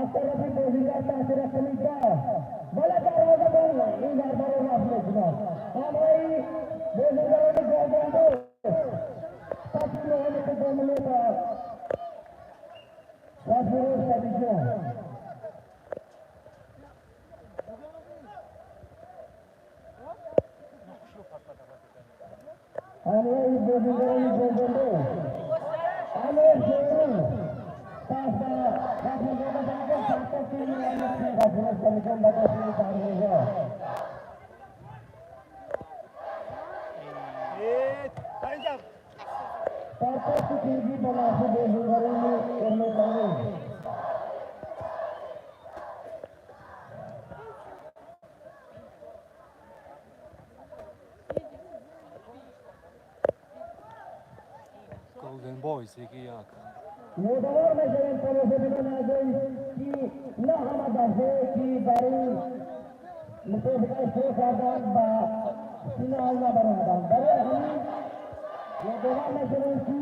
از طرف بازیگر تحت رقم 10 ولی دروازه‌بان این ضربه رو رفع می‌کند. همراهی بازیگران گردنده پس که دوملوتا غفور سمیجان همراهی بازیگران گردنده امیر شیرو پس به غفور سمیجان به داخل دروازه. Golden Boys 1-1. یادآور می‌شویم تماشاگران عزیز که نه همه دسته که در این مسابقه اشتراک کردند به فینال نبرآمدند. برای همین یادآور می‌شویم که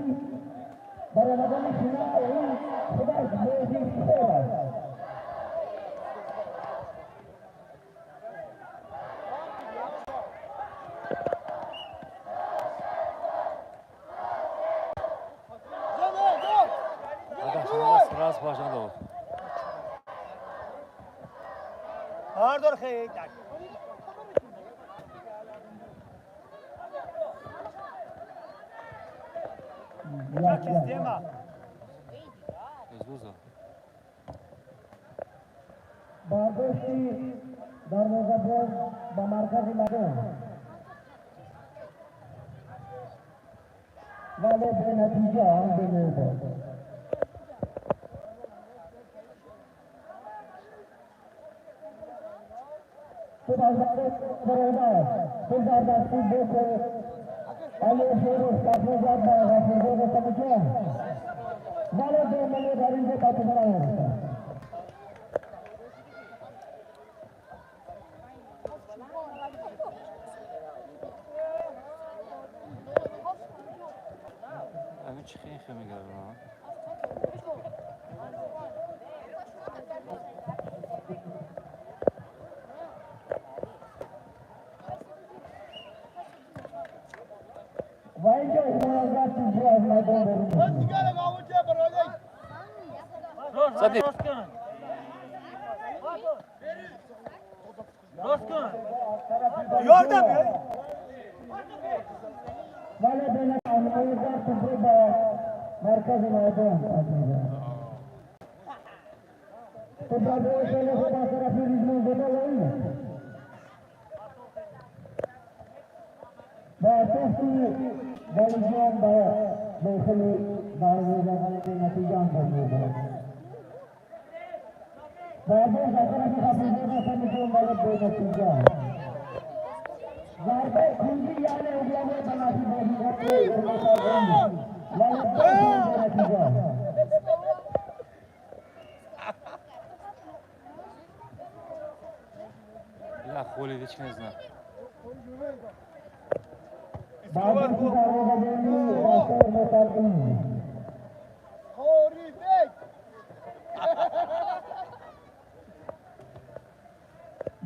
برآمدن فینال این خودش بازی خوب است. راست پاشنه داد. هر خیلی برداشتی دروازه‌بان به مرکز میدان ولی به نتیجه هم به نوبت. همین چی خیلی خیلی میگردم. زدی. راست کن. یاردم بیای. مرکز میدان با داخل دروازه نتیجه انجام ضربه کنجی یعنی اگلامه بناتی بازی نتیجه. یا خولی دیچ نزنه.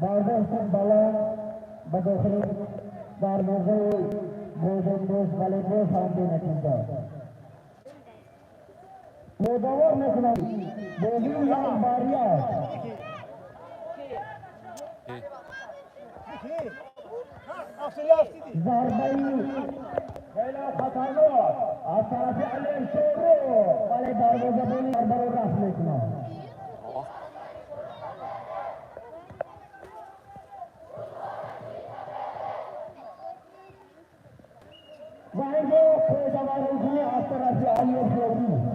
برداشت بالا به داخل دروازه گلدن بویز ولی باز هم به نتیجه. یادآور میکنم بازی یک باری است. ضربه خیلی خطرناک از طرف علی شورو ولی دروازه‌بان ضربه رو رفع میکنه. و اینجا پیداوری از طرف علی شورو.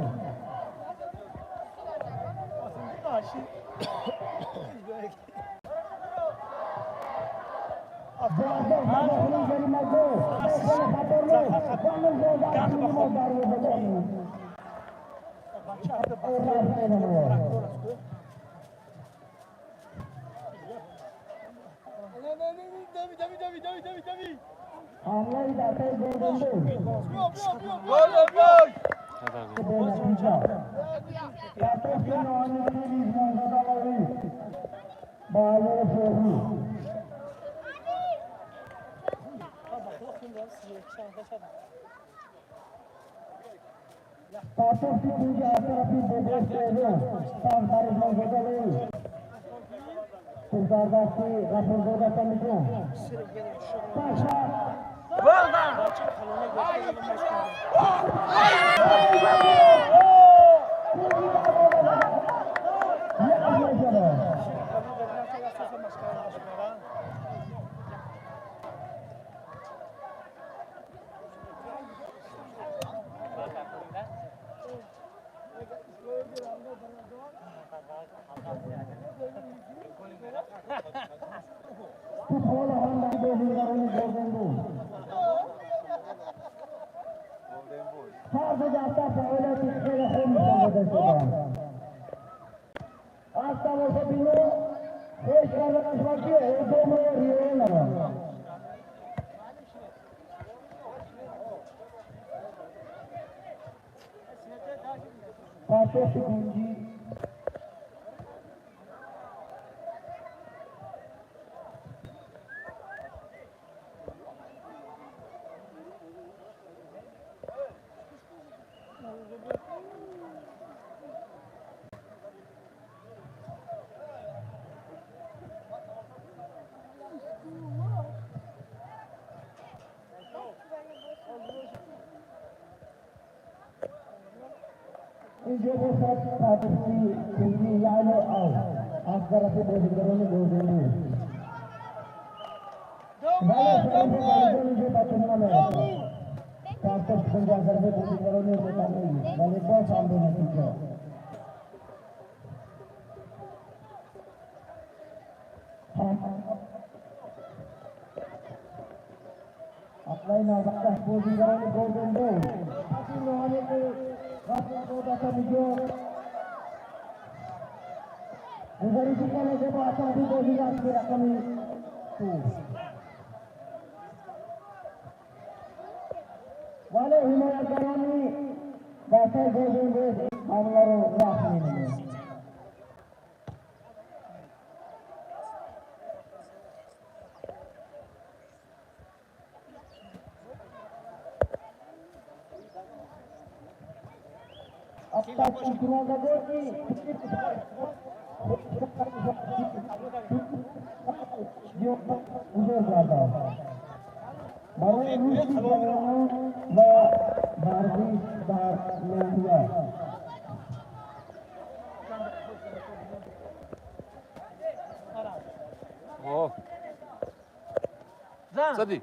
Сади.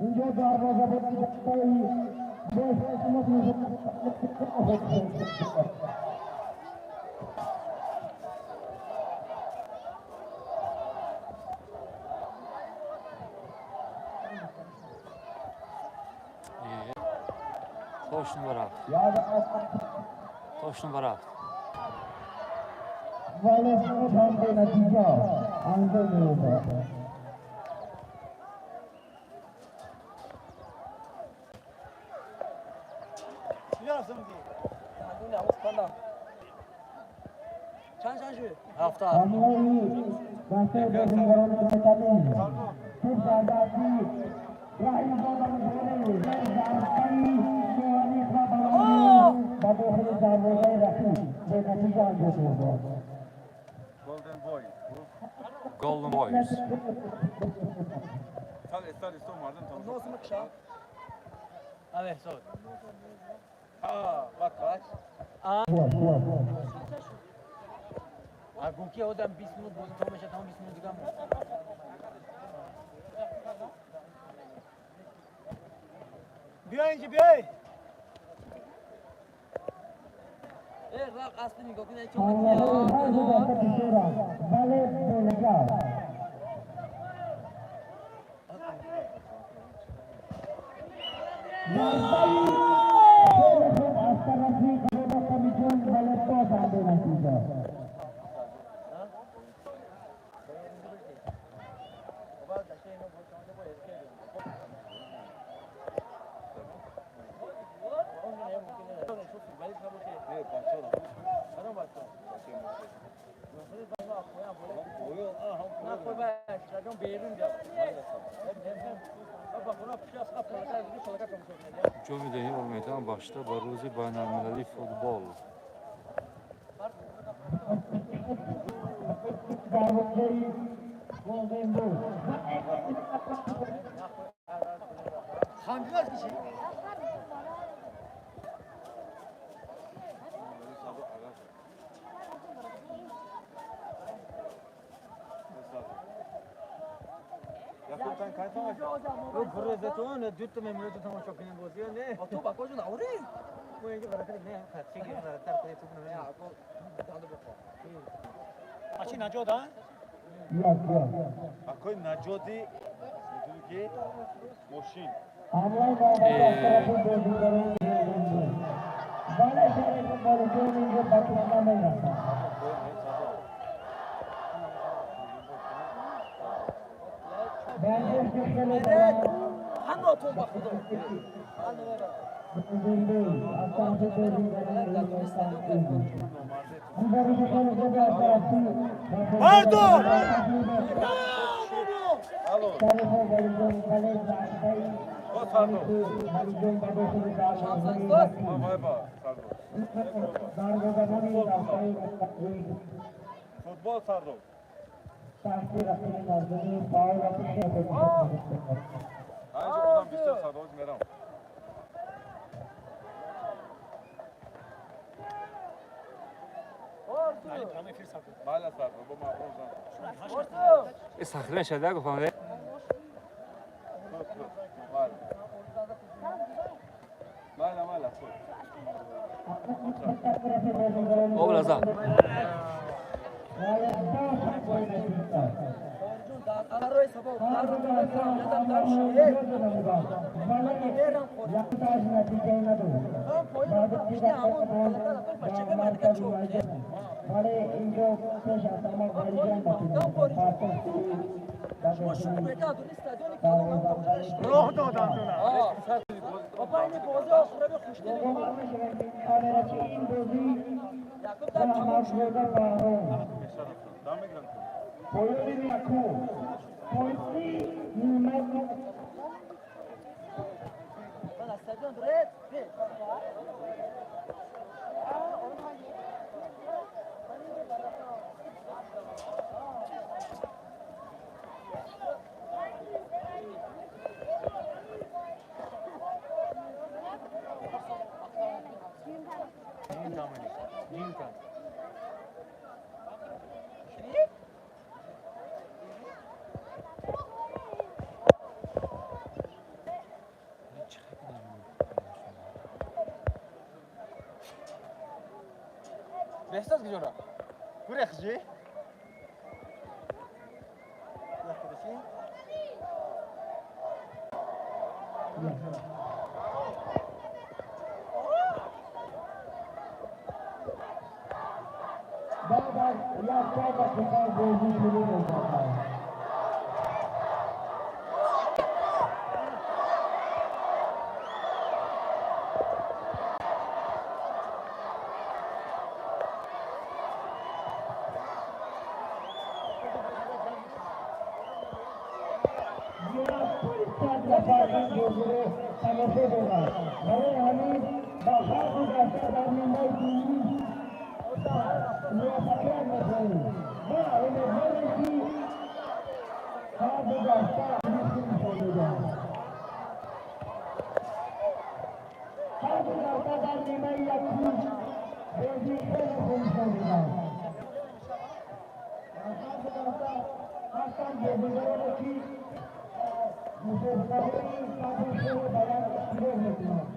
اینجا دروازه Точно барафт. Точно барафт. Golden Boy. Golden Boys. Агунки одам 20 минут бозӣ тамом мешавад, тамом 20 минут дигар монд. Биё инҷа, биёй. Э, рафт асли нигоҳ кун, чӣ Ҷоми даҳи Олмайтон бахшида ба рӯзи байналмилалии футбол. Ачи наҷот, а? Акои наҷоти ки мошин. Pardon! Футбол сардо. Анҷо одам бисёр сардо мерам. Мала сардо, бо ма озан. Сахрен шада гуфтам. Мала, мала, худ. Образа. Роҳ додам туна. Беҳтар куҷора? Гурехжи? بعد از یک چند دقیقه بازی شروع می‌شود. برای همین با هر دو دسته در نیمه دوم موفقیت می‌خواهیم. ما امیدواریم که هر دو دسته نشان بدهند. هر دو دسته در نیمه یکم بازی خیلی خوب نشان دادند. هر دو دسته هستند بازیگرانی که مسابقه‌های سطح خیلی بلند اشتراک می‌کنند.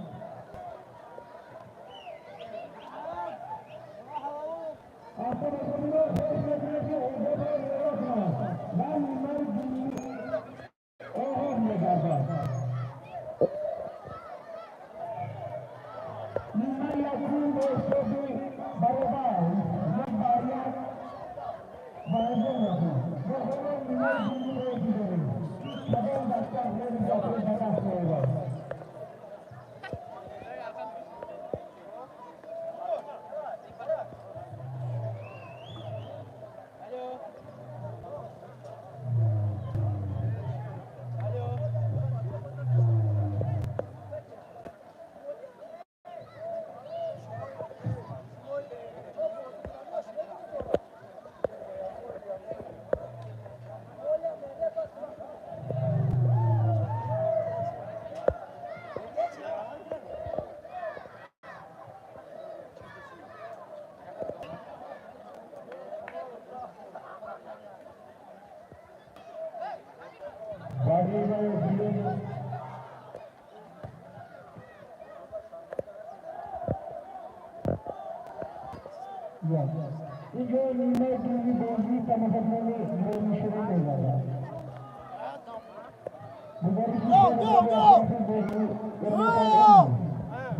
اینجا نیمه دومی بازی تماشاگران بازی شروع می‌گردد.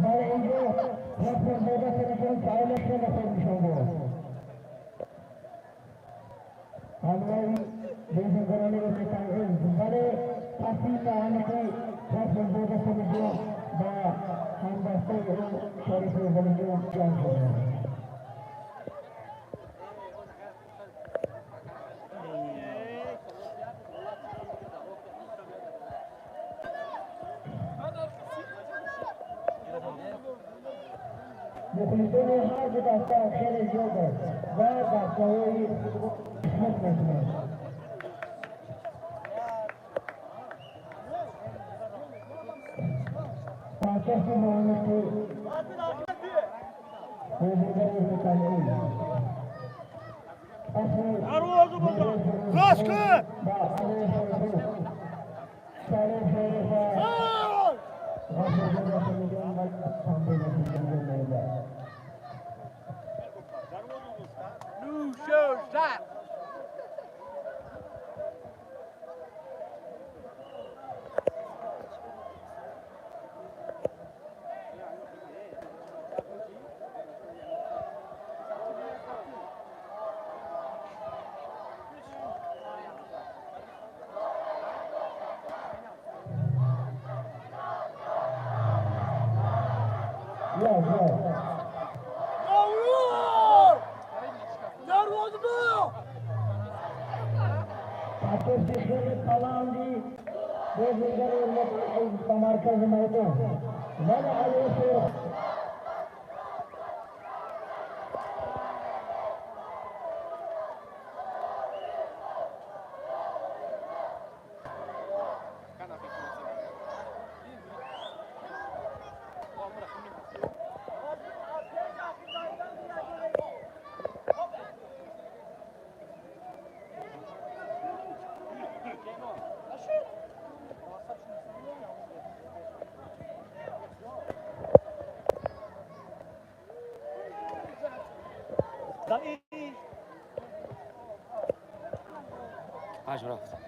برای اینجا رفت بوده که فعال خیلی خوب نشان داد. همراه بازیگران متعهد ولی تصمیم که رفت بوده که با همبسته او شریف ولیجان جمع شدند. مخلصان هر دو دسته خیلی زیاد است و دسته‌های خدمت می‌کنند. پاسخ معاملات بازیگر متعهد راست کن! مرکز میدان ولی علی 5 рафт.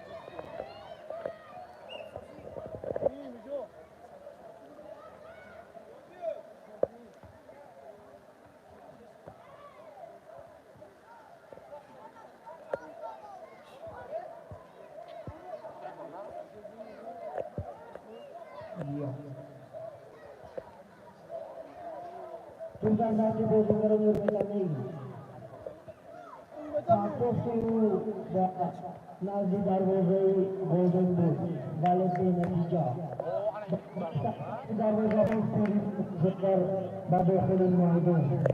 نزد دروازه گلدن بود ولی به نتیجه دروازه ذکر به داخل میدان.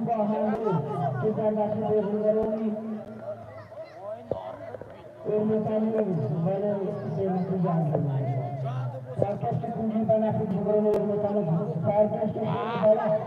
با هم که در نقش بازیگرانی ولی به نتیجه انجام. برگشت کنجی به نفع جبران ارمتانو برگشت بالا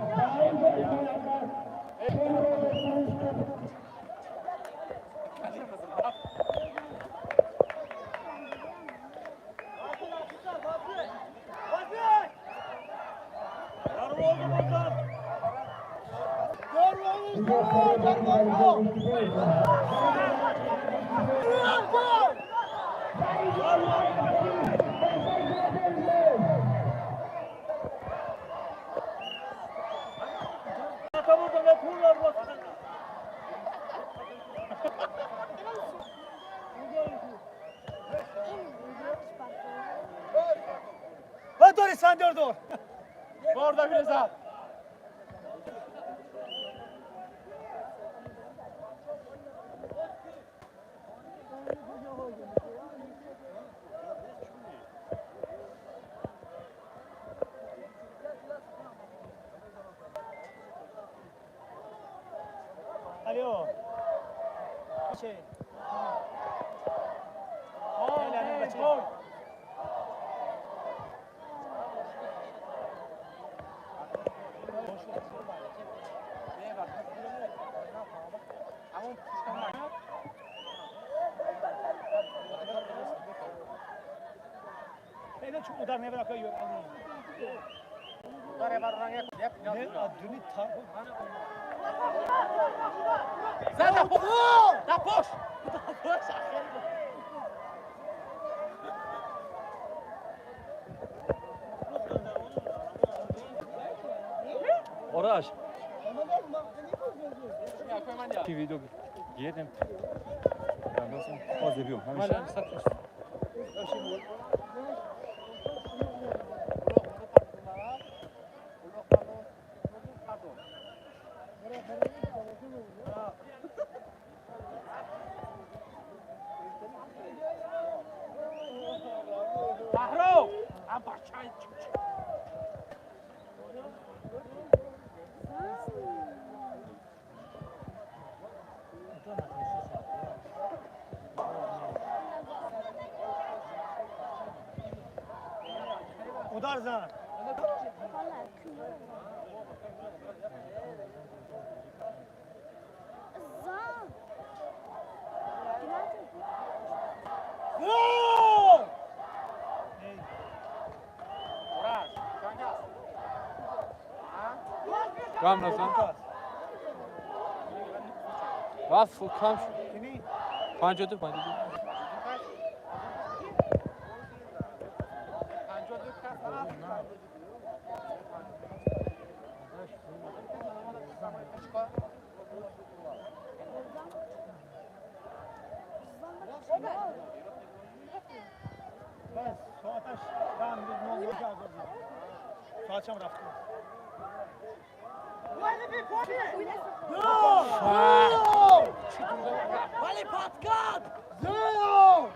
Alo. Şey. Ораш. Ки видео гирем. Ҳозир биём ҳамеша. Удар зан. Гол! Кам назан? Рафт, кам шуд. 52 52. بس ساعتش کم بود نه ساعتش هم رفت. ولی پاتکات زیرو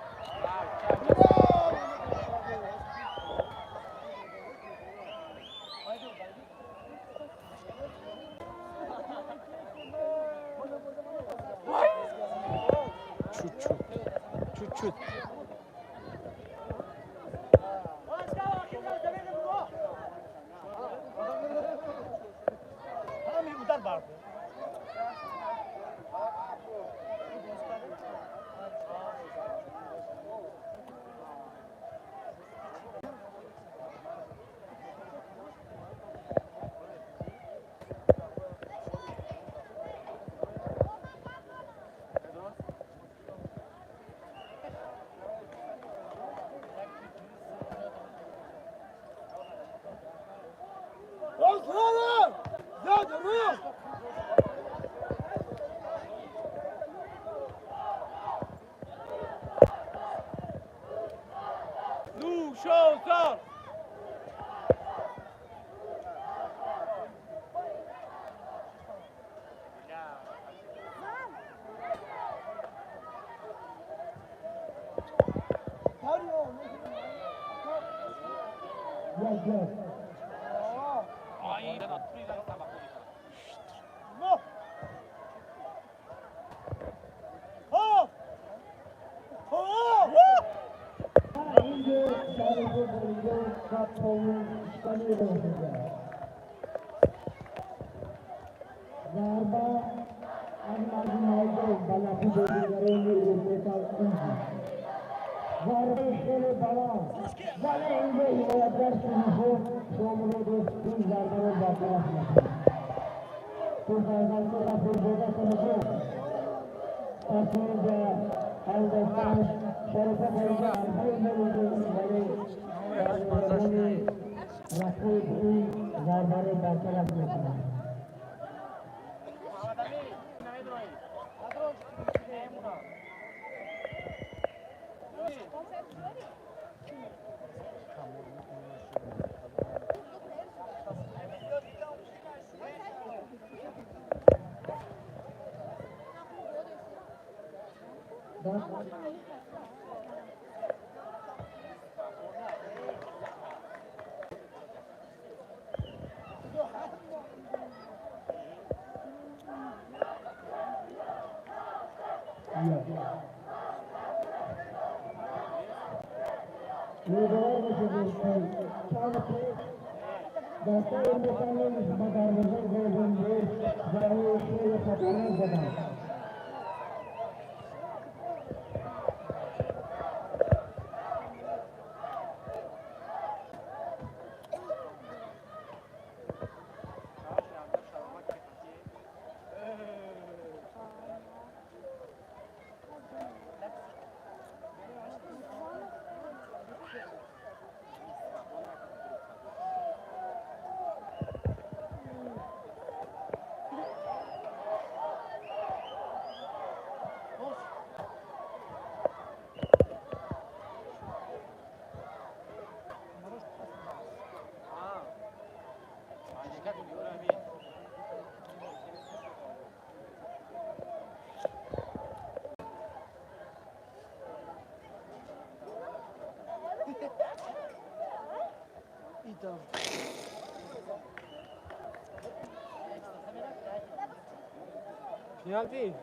Чуть-чуть. Чуть-чуть. زیاد. ضربه از مجموعه بلافی بازیگران اورمیتال اینجا ضربه خیلی بلند ولی اینجا حمایتگر شریفو شامرودوف این ضربه رو برطرف میکنه. تو فرزند غفورزاده سمجو تصمیم به انداختنش شریفه خریده ضربه نمیده ولی دروازه‌بان رقیب این ضربه رو برطرف میکنه. دسته مکمل با دروازه گلدن برای خیلی خطرناک زدن. Penalti.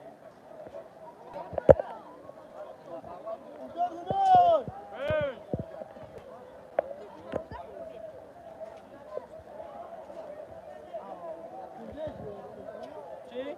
چی؟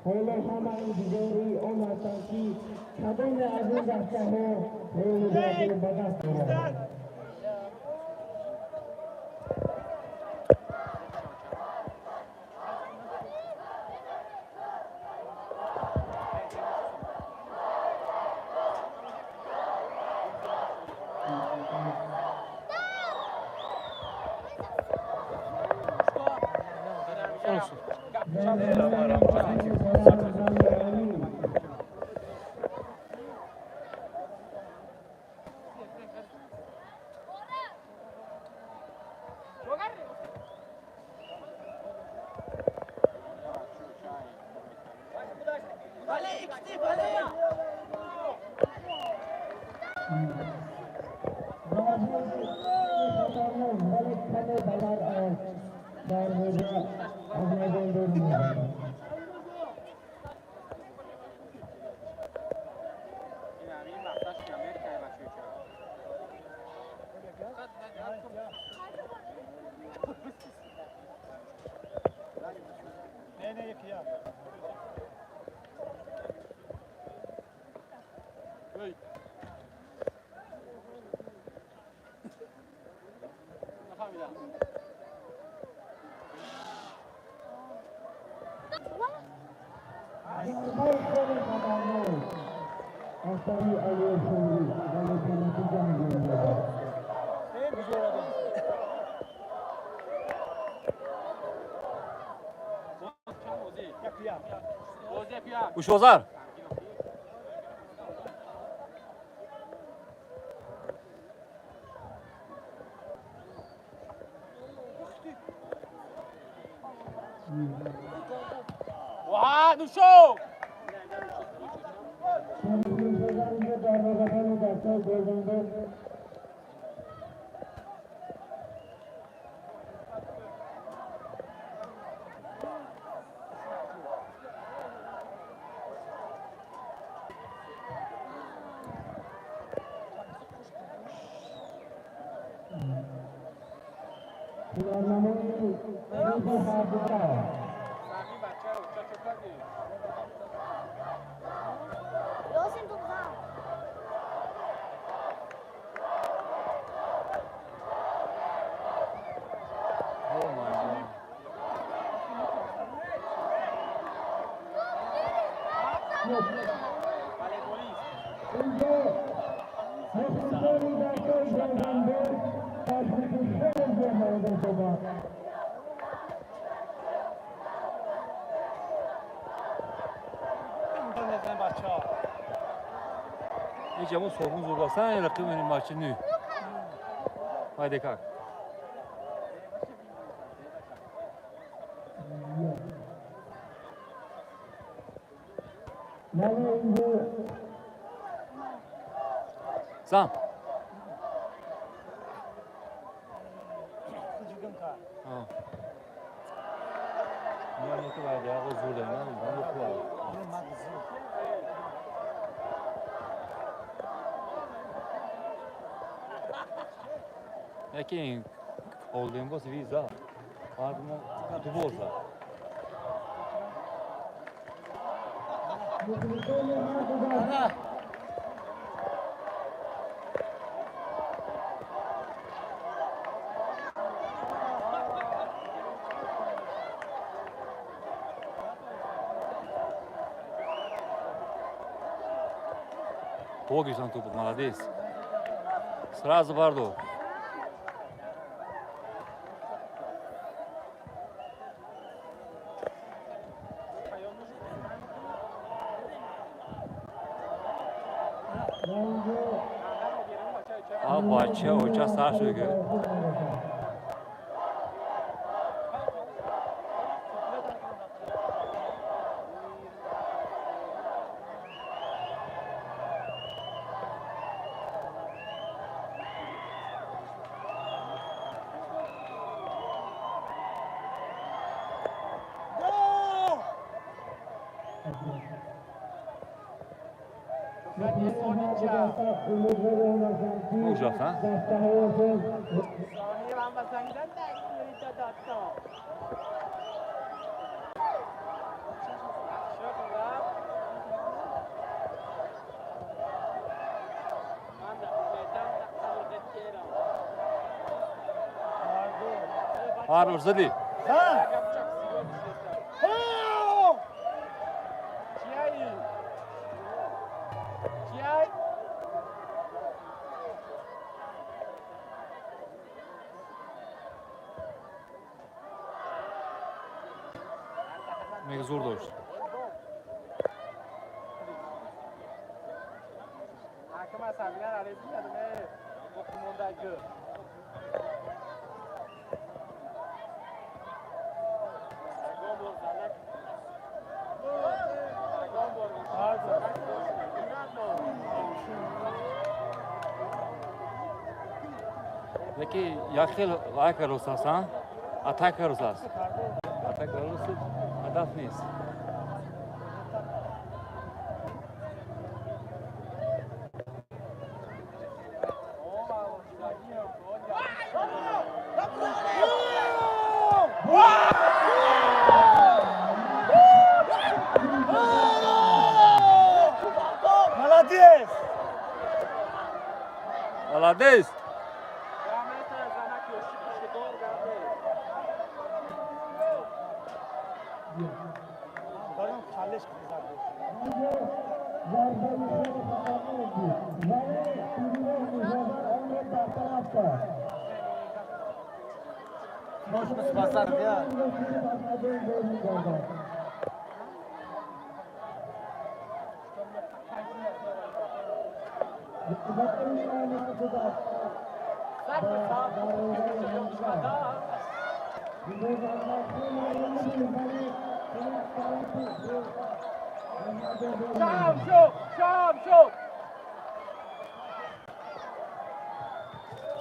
حالا همه انتظاری آن هستند که کدام از این دسته ها روی به دست آورند. Ушозар. Ва, Нушо! Oh my God. Ҷамон сорғун зурбасан рақиби матчи ню. Haydi kalk. Зам. Яке олдем боз виза. Ардумо дубоза. Погишан тупо, молодец. Сразу бардо. А бача, оча сар шуд. Ужас, а? Хорош, зади. Мега зур дошт. Яки як хел лайка рос аст, а? Атака рос аст. Атака рос ҳадаф нест. Молодец! Молодец!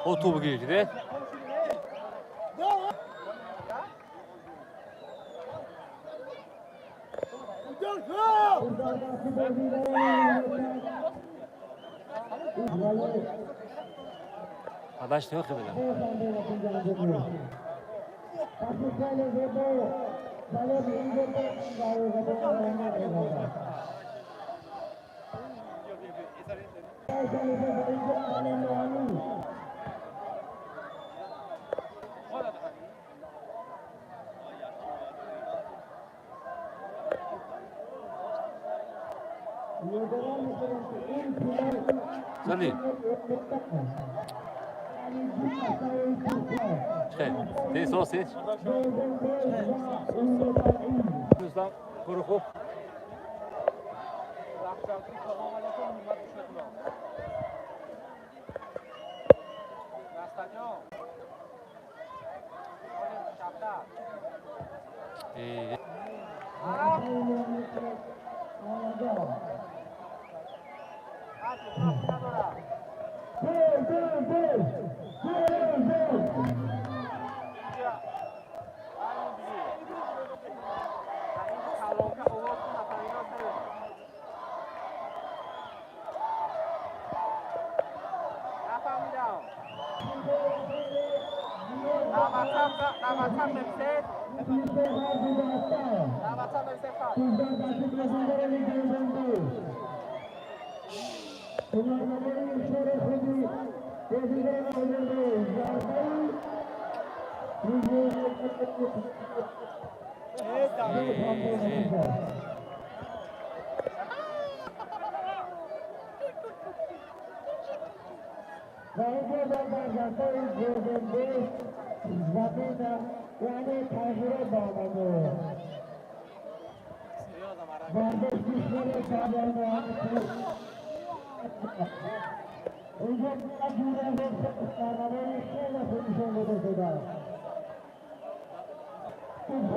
О توپ گیرید Adaş ne kadar? Sali. Ти сосич. Rustam Kurukhov.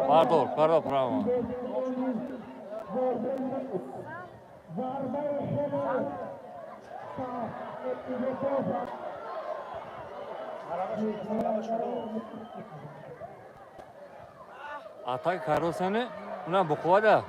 Pardon, pardon, bravo. Atak karosani una buqvada.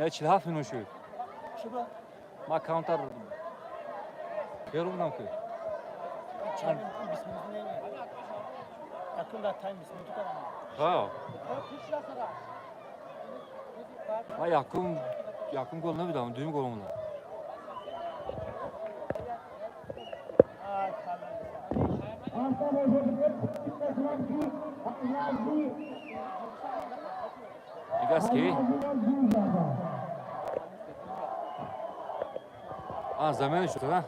Ne 47 minut شد. ما کانتر берунам ки. Чанд 20 минут не. Якун да тайм 20 минут кардам. Ха. Ма якун якун гол набудам, дуюм гол омадам. Игас ки? А, замена шуд, а?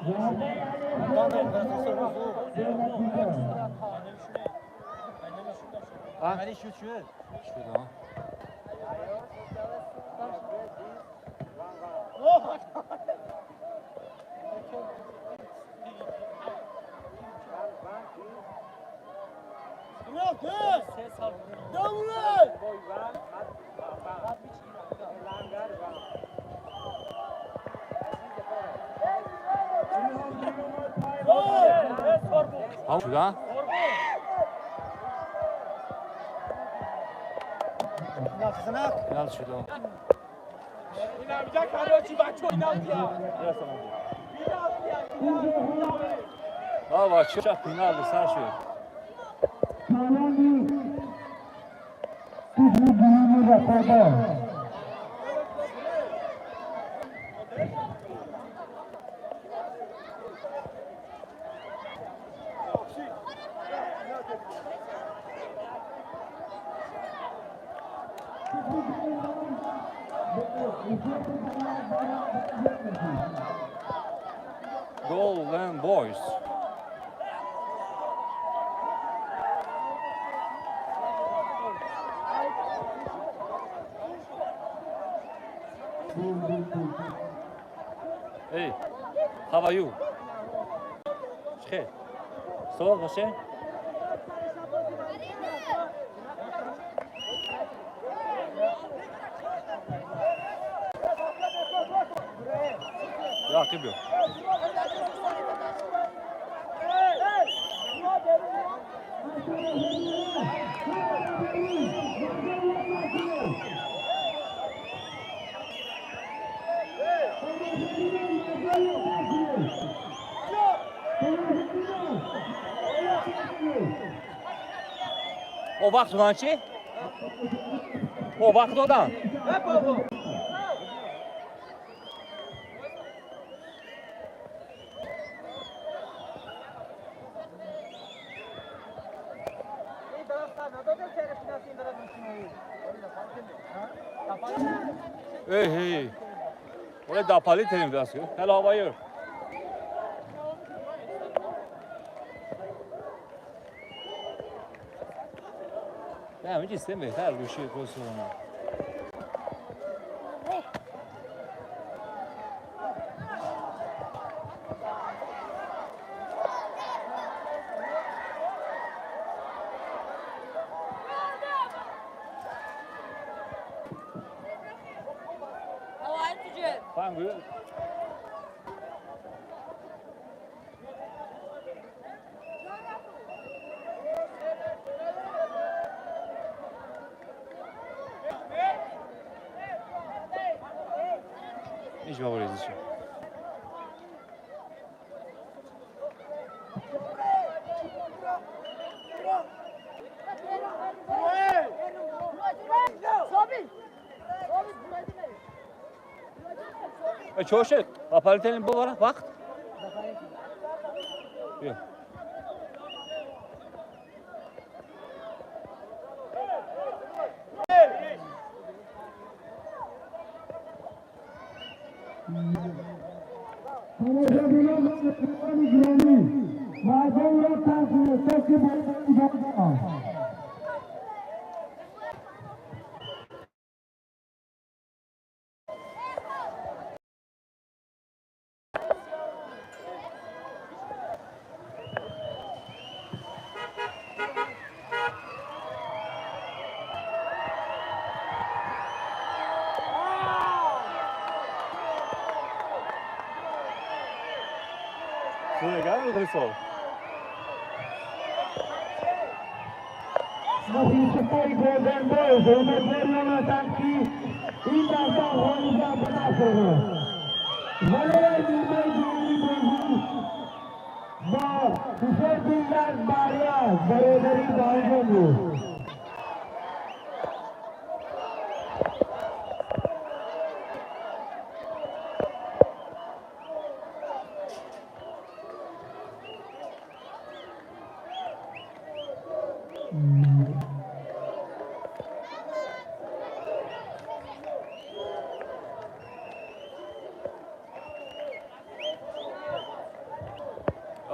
Şurada. Şurada. Final شده. بابا چه فینال سر شد. Golden Boys. Hey, how are you? Hey, so باشه؟ Ya kim O вақт додан чӣ? О вақт додан. Hey hey. Oraya dapali telim biraz. Hello, how are you? نه میگی سه بهتر گوشی کنسول. Fine, good. Hiç favori için. Çoşet, aparitenin bu var, bak. Yok. Legal, pessoal?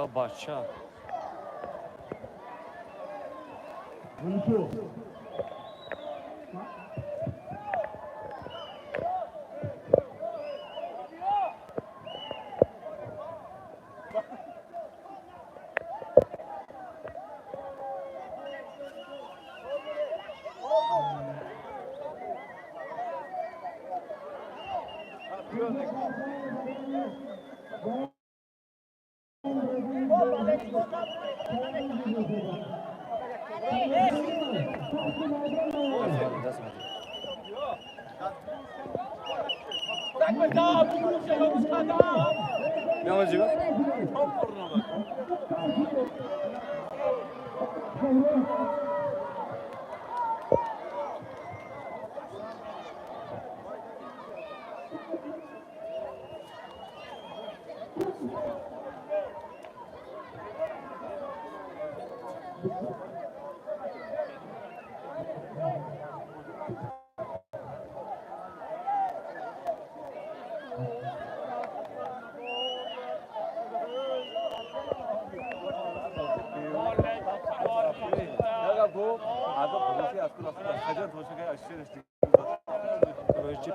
Бача.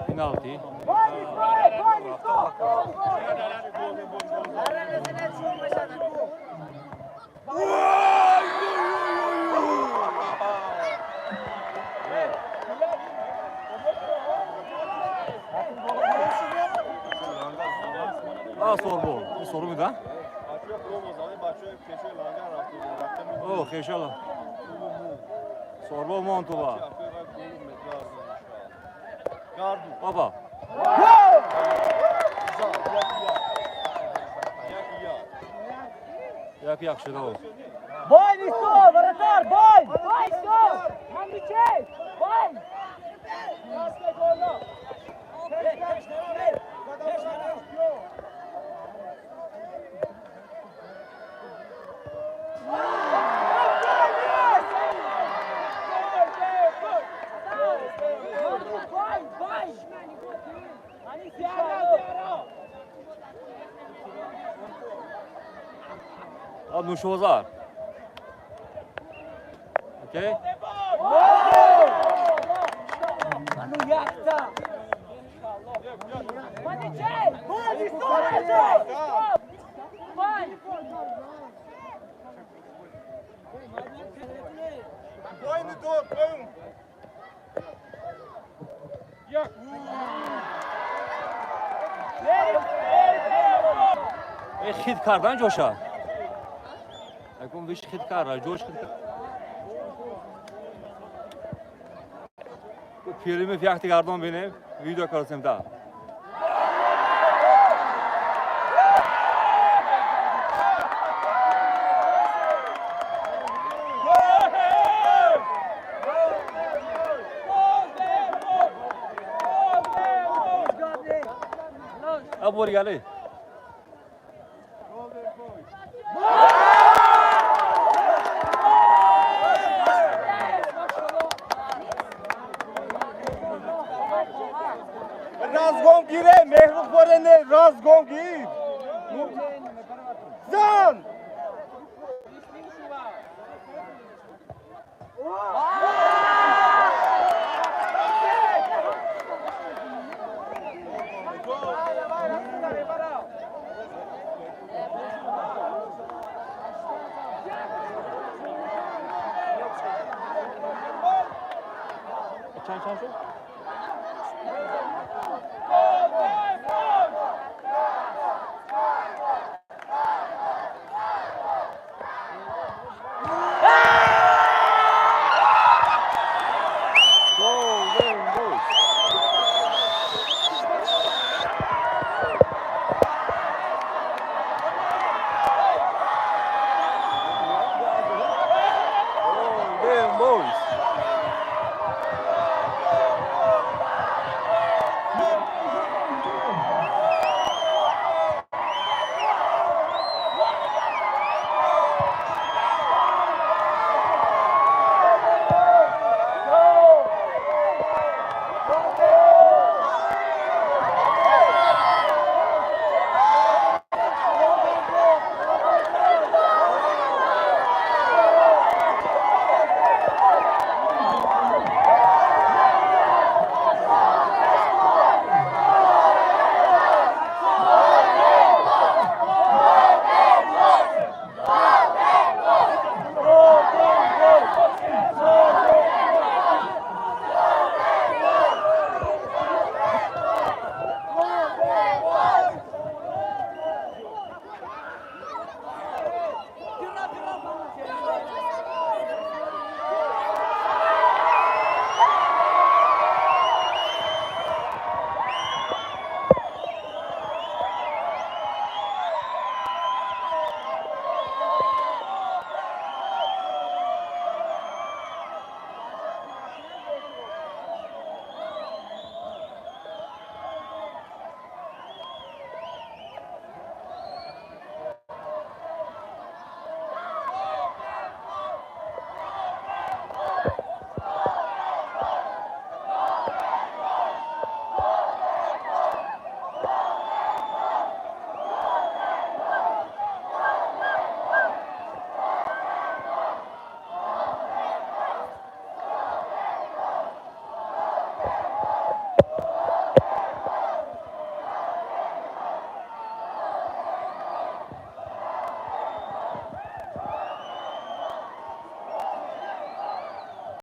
Penalti. Soru bu. Soru mu da? Oh, inşallah. Sorbo Montova. Baba. Як як широко. Бой, Нисо, вратарь, бой! Бой, Нисо! Мамичей! Бой! Нушозар. Окей? Хит кардан ҷоша. Акун виш хит кара, ҷош хит кар. Филми фяхти гардон бинем, видео карасем да. Аборгали. Разгон гире, мехру хорене, разгон гир. Зан! Чанд шуд?